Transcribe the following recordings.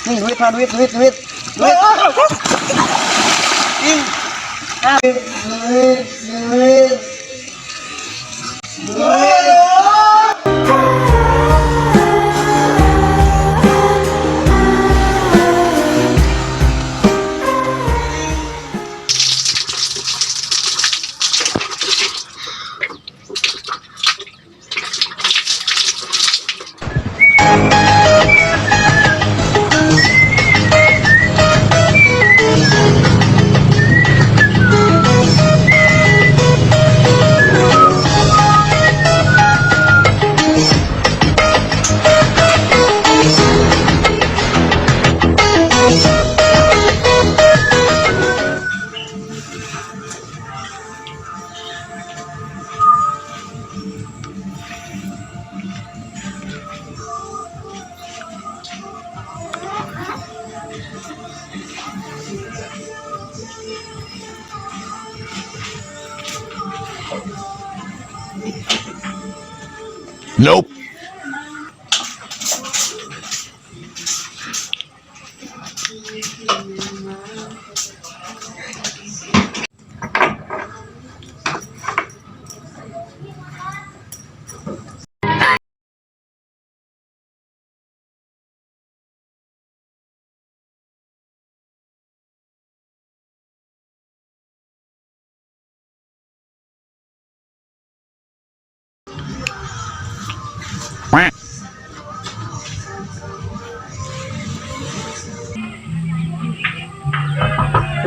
Nih duit mah, duit, duit, duit. Duit. Ih. Ah. Duit, duit. Duit. Nope.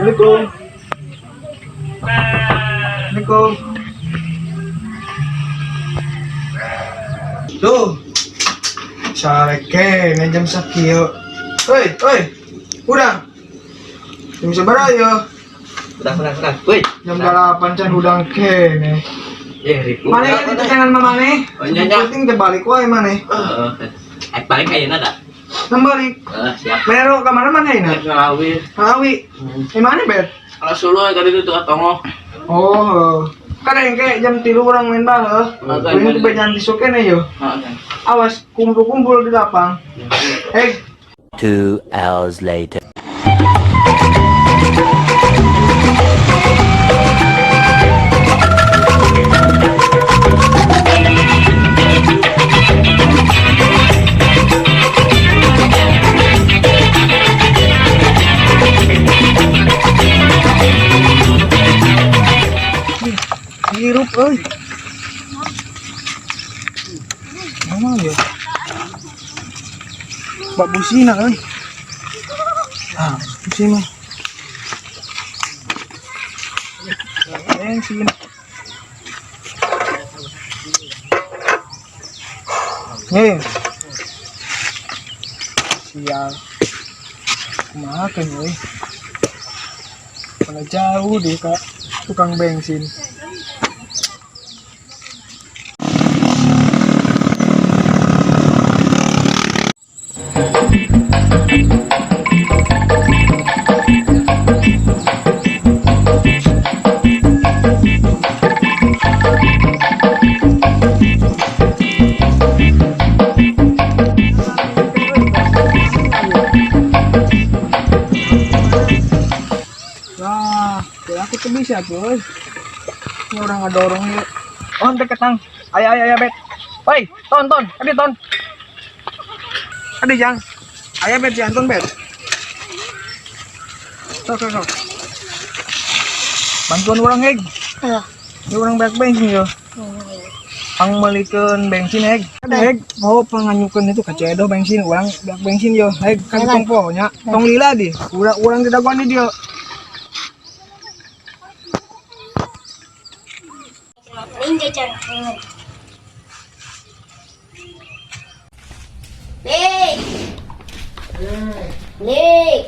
Assalamualaikum. Assalamualaikum. Tuh. Sareke jam sakieu. Hoi, hoi. Udang. Jam sabaraha yo? Udah, udah, udah. Woi. Jam 8 can udang kene. Eh, ribu. Maneh kan itu tangan maneh. Oh, iya, iya. Penting teh balik wae maneh. Heeh. Eh, balik ayeuna da. Nang balik. Heeh, siap. Mero ka mana maneh na? Ngalawi. Ngalawi. Eh mana bet? Kalau suluh tadi itu tuh tongo. Oh, kan yang kayak jam 3 orang main bal heuh. Heeh. Ini kebanyakan tisu kene yo. Heeh. Awas kumpul-kumpul di lapang. Eh, 2 hours later. Hirup euy. Mana ya? Bak busina euy. Ah, busina. Bensin. Nih. Sial. Kumaha kan euy. Mana jauh deh kak tukang bensin. Wah, kira aku tuh bisa tuh. Ini orang ngadorong yuk. Oh, ente ketang. Ayo, ayo, ayo, bet. Woi, ton, ton, adi ton. Adi jang. Ayo bet, si Anton bet. Sok, sok, sok. Bantuan orang heg. Ini orang banyak bensin yo. Pang melikeun bensin heg. Ada heg, mau panganyukeun itu ka Cedo bensin, urang banyak bensin yo. Heg kan tong poho nya. Tong lila di. Urang di dagoan di dieu. Lik. Lik.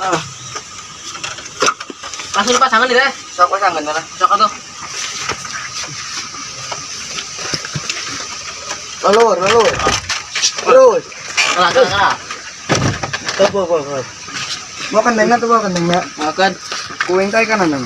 Ah. Langsung pasangan deh. Sok pasangan mana? Sok atuh. Lalur, lalur. Terus. Kalah, kalah, kalah. Tuh, tuh, tuh, tuh. Mau kendengna tuh, mau kendengna. Makan. Kuing teh kanan nang.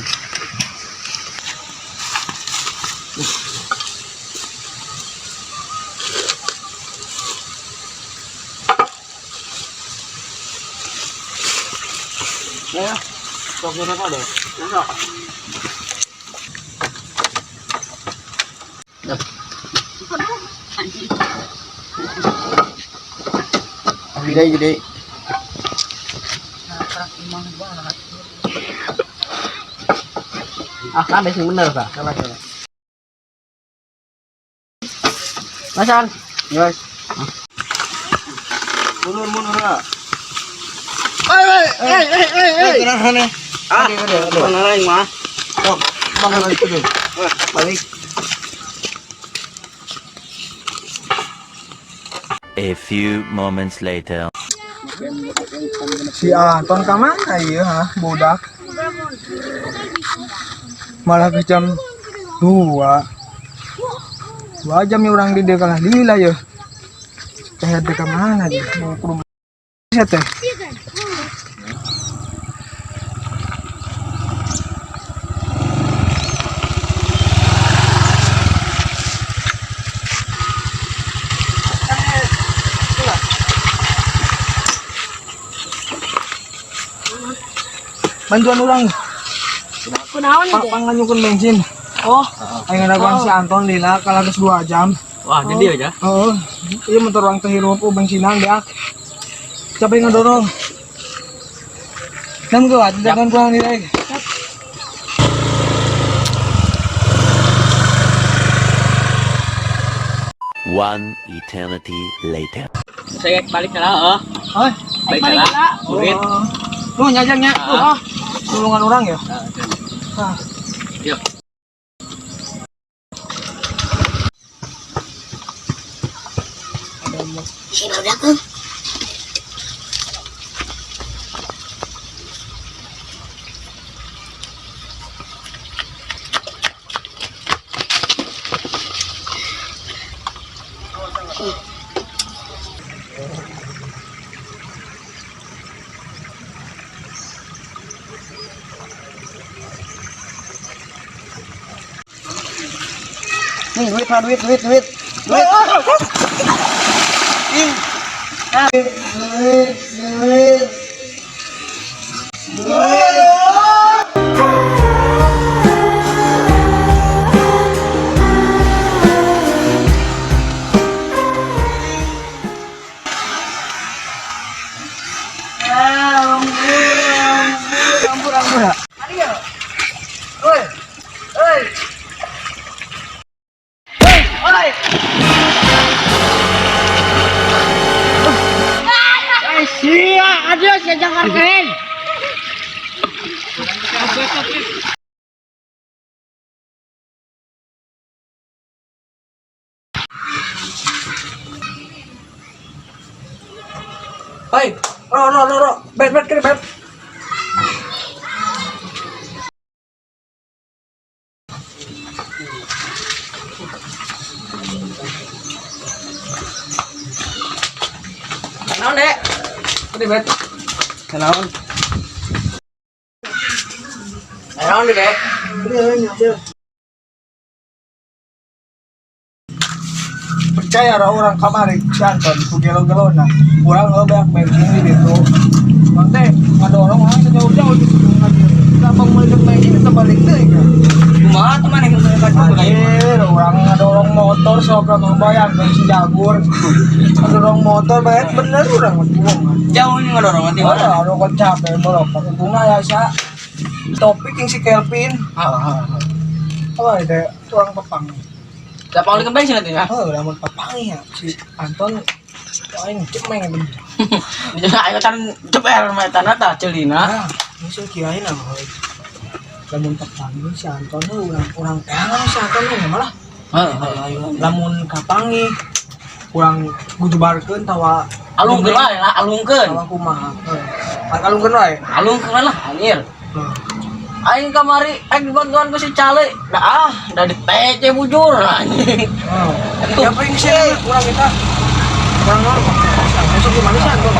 Ya. Sok apa deh? Sok. Gede, gede. Ah, kan sing bener ta. Salah, salah. Masan. Guys. Mundur, mundur, ah. Oi, oi, oi, oi, oi, oi. Tenang, nih. Ah, Aduh, aduh, aduh. bener aing mah. Sok, bang balik dulu. Balik. A few moments later. Si Anton ka mana iya ha, budak. Malah ke jam 2. 2 jam ya orang di dia kalah lila ya. Cahaya teh mana dia? Mau ke rumah teh. Bantuan orang. Kunaon itu? Panganyukeun bensin. Oh, Aing ngadaguan si Anton lila kalah geus 2 jam. Wah, jadi aja. Oh, iya motor orang teh hirup oh, bensinan beak. Capek ngedorong. Dan gua tidak kurang nilai. One eternity later. Saya balik kalah, oh. Oh, Balik kalah. Duit. oh. Lu nyajangnya. Ah. Oh, tulungan orang ya. Ah. Yuk. si budak tuh. Nih, duit, mah, duit, duit, duit. Duit. Ih. Duit, duit, duit. Duit. Ampun, ampun, ya. Oi. Oi. Oi, oi. Sia, adios ya jangan keren. Oi, ro ro ro ro. Bet bet kiri bet. Naon, Dek? Kiri bet. Naon? Naon, Dek? Percaya ra orang kamari si Anton ku gelo-gelo nah. Urang heuh beak bensin di ditu. Bang teh ngadorong urang sejauh-jauh di situ lagi. Gampang meuli bensin kita balik deui kan. Kumaha tuh maneh keur Anjir, urang ngadorong motor sok mang bayar bensin jagur. Ngadorong motor bayar bener urang mah bohong. Jauh ini ngadorong nanti Oh, mana? aduh kok capek borok. Untungna ya sa topik yang si Kelvin. Apa ada orang pepang. Siapa paling bensin nanti ya? Oh, lamun pepang ya si Anton aing cemeng bener. Jangan ayo kan ceper mah tanah tah celina. Ah, musuh kirain ah. Lamun pepang si Anton tuh urang urang teangan si Anton tuh malah. Heeh, ayo. Lamun kapangi urang gujubarkeun tawa Alungkeun wae lah, alungkeun. tawa kumaha. Heuh. Alungkeun wae. Alungkeun lah, anjir. Heuh. Aing kamari aing dibantuan ku si Cale. Dah ah, dah di TC bujur anjing. Ya apa yang sih kurang kita. Kurang normal. Besok gimana sih Anton?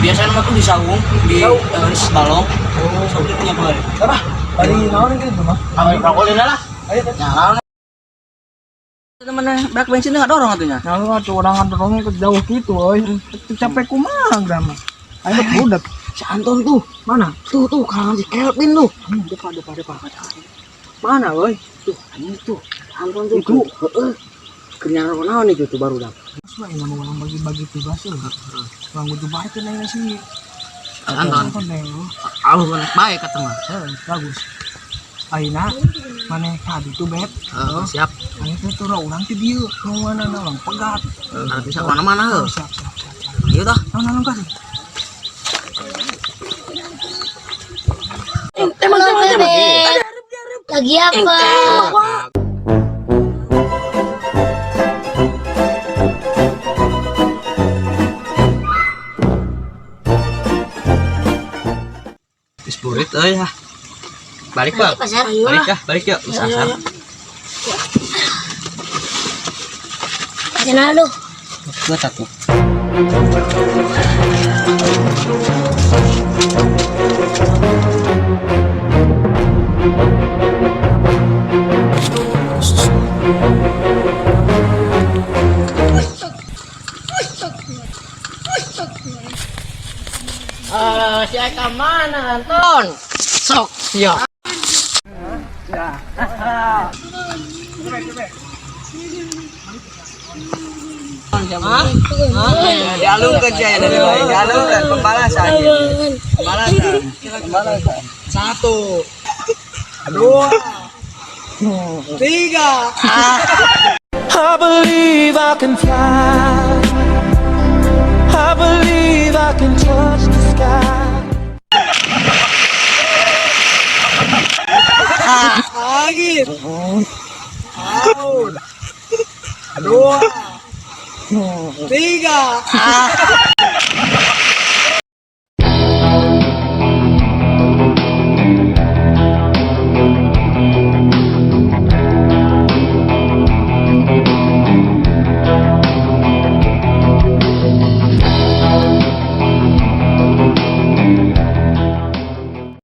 Biasanya mah tuh di saung, di di balong. Saung itu punya kemarin. Apa? Bari naon gitu mah. Apa rokokin lah. Ayo. Ya, temennya bak bensin nggak dorong atunya. Nah, lu atuh orang dorongnya ke jauh gitu, euy. Capek kumaha grama. Ayo budak. Si Anton tuh, Mana? tuh tuh kalangan si Kelvin tuh. Depan depan depan. Mana, euy? Tuh, anjing tuh. Anton tuh. Itu, heeh. Kenyang naon itu tuh baru dah. Terus lah ini mau orang bagi-bagi tugas ya. Bang gue coba itu nanya sih. Anton. Anton deh. Alus banget baik kata mah. Heeh, bagus. Aina, mana tadi tuh bet. Heeh, siap. Aina teh tuh urang ti dieu, nu mana orang pegat. Harus bisa kemana-mana heuh. Siap, siap, siap. siap. Iya tah. Naon naon kasih. Halo Bebek. Lagi apa? Geus burit euy ah. Balik, Bang. Pasar. Balik ya, balik ya. Geus asar. Pasar lu. Gua satu. Si Eka mana Anton? Sok, siap. Dialungkeun sia dari bae, dialungkeun pembalasan. Pembalasan. Pembalasan. Satu. Dua. Tiga. I believe I can fly. I believe I can touch the sky. Lagi. Out. Dua. Tiga.